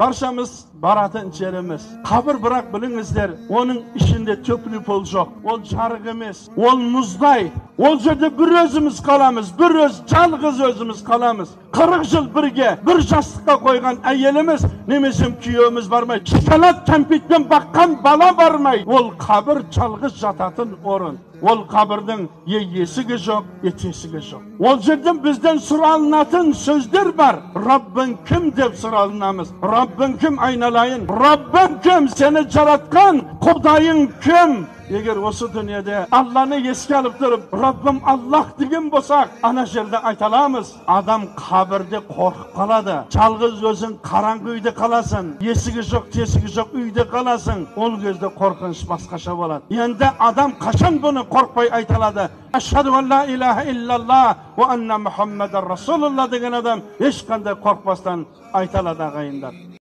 Баршамыз баратын жеріміз қабір. Бірақ біліңіздер, оның ішінде теплый пол жоқ, ол жарық емес, ол мұздай. Ол жерде бір өзіміз қаламыз, бір өз, жалғыз өзіміз қаламыз. 40 жыл бірге бір жастыққа қойған әйеліміз немесе күйеуіміз бармайды, шоколад кәмпитпен баққан бала бармайды. Ол қабір жалғыз жататын орын. Ол қабірдің е есігі жоқ, е тесігі жоқ. Ол жерден бізден сұралынатын сөздер бар. Раббың кім деп сұралынамыз. Раббың кім, айналайын? Раббың кім? Сені жаратқан Құдайың кім? Егер осы дүниеде Алланы еске алып тұрып, Раббым Аллах деген болсақ, ана жерде айта аламыз. Адам қабірде қорқып қалады. Жалғыз өзің қараңғы үйде қаласың, есігі жоқ, тесігі жоқ үйде қаласың. Ол кезде қорқыныш басқаша болады. Енді адам қашан бұны қорықпай айта алады? Ашхаду ан ла илаха иллаллах уа анна Мухаммадан расулуллах деген адам ешқандай қорықпастан айта алады, ағайындар.